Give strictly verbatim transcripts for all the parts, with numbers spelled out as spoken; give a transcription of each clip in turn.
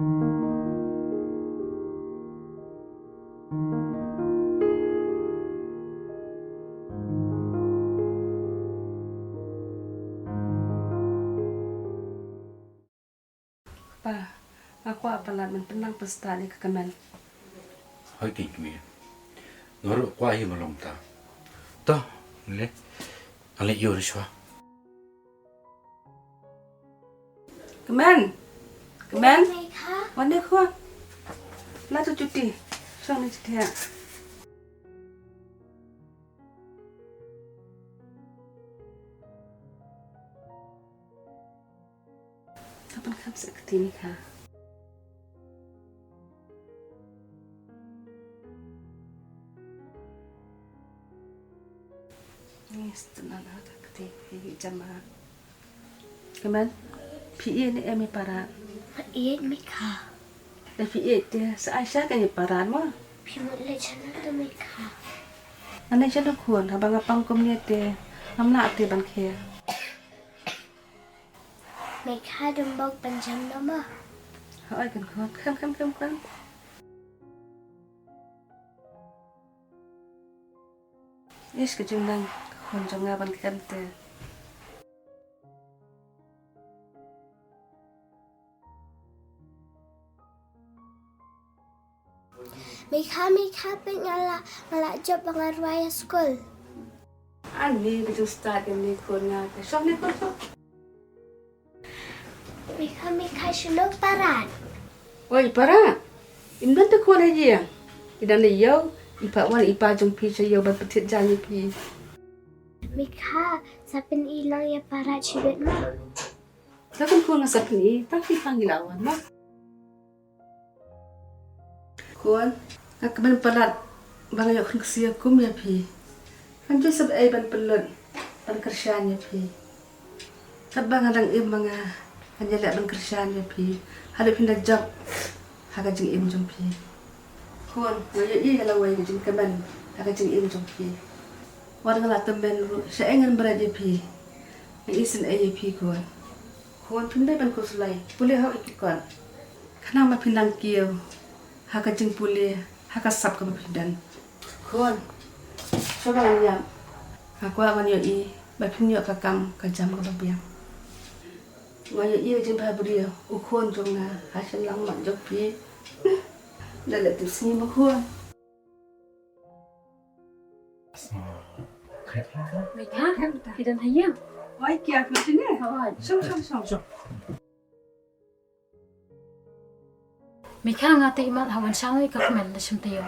Pa, nga kwah palat ban pynlang pynstad ïa ka kmen. Hooid keiñ kmie. Nga ruh kwah hi ma long ta. To, le. Nga leit ïoh shuwa. Kmen. Kmen. Wan ne khun. La tu juti. Shong ne juti ha. Ka pynkham sa kti Mikha. Ni stuna na ka kti hi jama. Kmen, phi ïeit ne em ïa para? Phi ïeit Mikha. Da phi ïeit te sa ai sha ka ïa para mo. Phi mut leh shano tu Mikha? Ane shano khun, haba nga pang kumne te ngam lah te ban khe. Mikha dum bok ban jam no ma. Hooid kan khun, kham kham kham kham. Ish ka jingnang khun jong nga ban khlem te. Mikha, Mikha, peit nga la, nga la jop ba nga rwai ha skul. Ani ka jingstad kane khun nga ka shong ne khun shong. Mikha, Mikha, shano Paran? Oi Paran, im don te khun ha ïing. I don ïa u, i pa wan i pa jong phi sha ïew ban pynthied jaiñ ïa phi. Mikha, sa pyni lang ïa Paran shibit ma. Ka khun khun nga sa pyni, tang phi tang i la wan ma. Khun, nga kmen palat ba nga ïoh khun ksiew kum ïa phi. Ngam ju sep ei ban pynlut ban kyrshan ïa phi. Katba nga dang im ma nga, ngan ïaleh ban kyrshan ïa phi haduh phin da jop ha ka jingim jong phi. Khun, nga ïohi ïa lawei ka jingkmen ha ka jingim jong phi. Wat nga la tymmen ruh, shaei ngan bret ïa phi? Nga isynei ïa phi khun. Khun, phim dei ban khuslai, pule hok ïa ki kot. Khnang ba phin nang kiew ha ka jingpule ha ka sap kaba phi don. Khun, shuwa ba ngan ïap, nga kwah ban ïohi ba phin ïoh ka kam ka jam kaba biang. Nga ïohi ka jingbhabriew u khun jong nga ha shyllangmat jong phi. Da leh tip sngi ma khun. Mikha, phi don ha ïing? Oi, Kia, phi don ne? Oi. Shong, shong, shong. Mikha, nga te imat ha wan shang ïa ka kmen da shim taïew.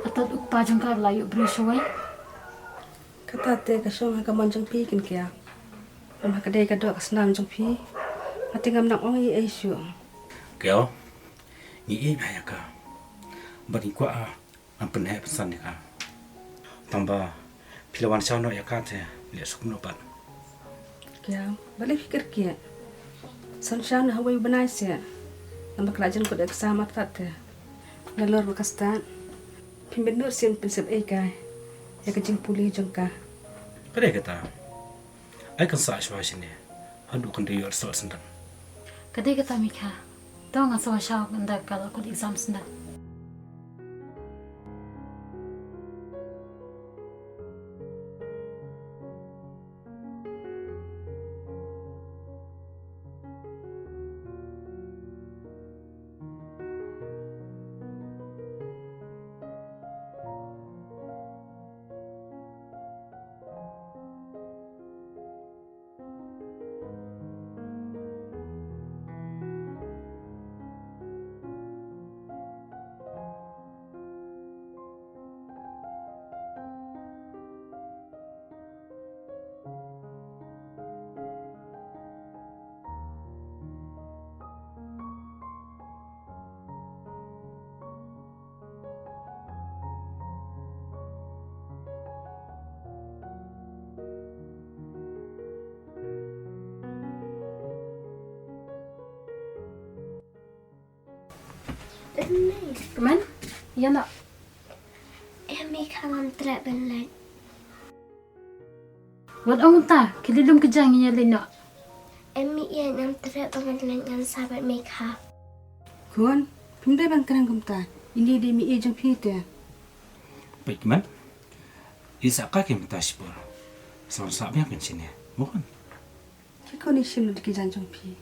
Atat u kpa jong ka la ïoh briew shawei. Kata te ka shong ha ka mon jong phi kin Kia. Ym ha ka dei ka doh ka snam jong phi. Nga te ngam nang ong ei ei shuh. Kia, ngi ïeit bha ïa ka. Bad ngi kwah ngan pynheh pynsan ïa ka. Tang ba phi la wan shaw noh ïa ka te leh suk noh pat. Kiang, balei phi kyrkieh? San shaw noh ha wei u bnai seh. Namar ka la jan kut exam artat te. Nalor ba ka stad. Phim bynnud sien pynsep ei kai ïa ka jingpule jong ka. Ka dei kata. Ai kan sah shuwa shane haduh kan da ïoh result syndon. Ka dei kata Mikha. To ngan sa wan shaw ynda ka la kut exam syndon. Kmen, ïa na. Em Mikha, ngam treh ban leit. Wat ong ta, khie leit lum ka jaiñ, ngi ïa leit noh. Em Mikha, ngam treh ban leit, ngan sah bad Mikha. Khun, phim dei ban kren kumta. Ini dei mei jong phi te. Peit man. Isa ka kim ta shipor. Sa sa biang kan sini. Mo khun. Ki khun i shim lut ki jan jong phi.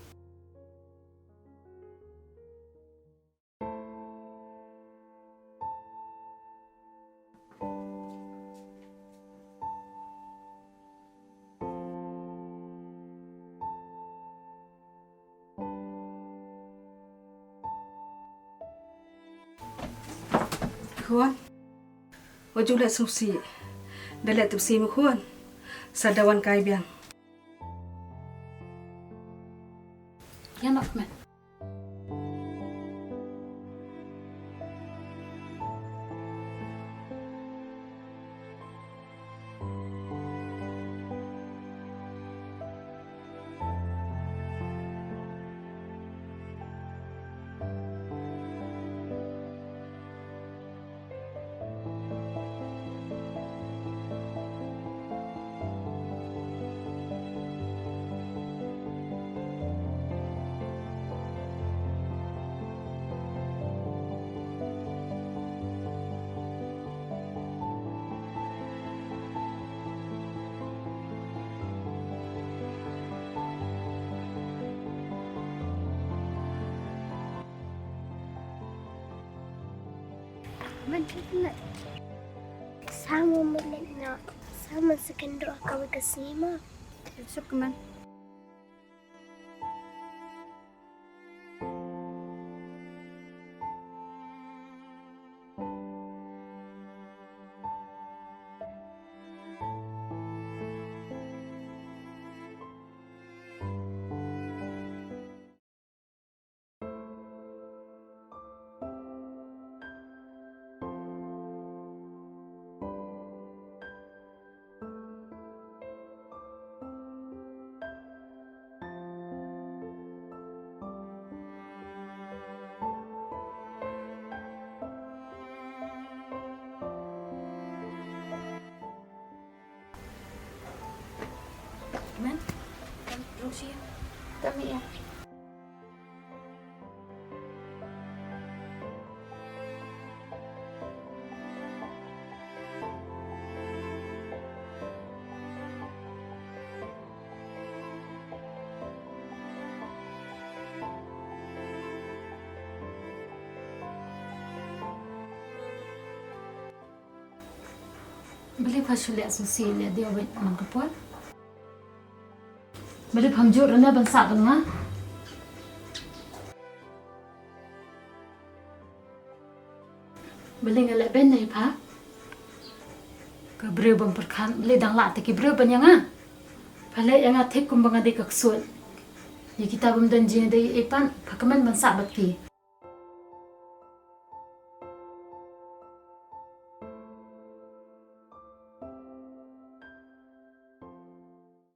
Khun. Wat ju leh sngewsih. Da leh tipsih mo khun. Sa da wan kai biang. Ïa noh kmen. Man chukmat. Sama malik na. Sama second doh kawai ka sngi ma. Suk man. Man, kan ruh sih. Kami ya. Balei pha shu leh sngewsih leh dei wei man ka por? Balei pham jur rana ban sah bad nga? Balei nga leh ben na ïa pha? Ka briew bym pyrkhat, balei dang lah te ki briew ban ïa nga? Pha leh ïa nga thik kumba nga dei ka ksuid. Ïa kita bym don jingïadei ei pan, pha kmen ban sah bad ki.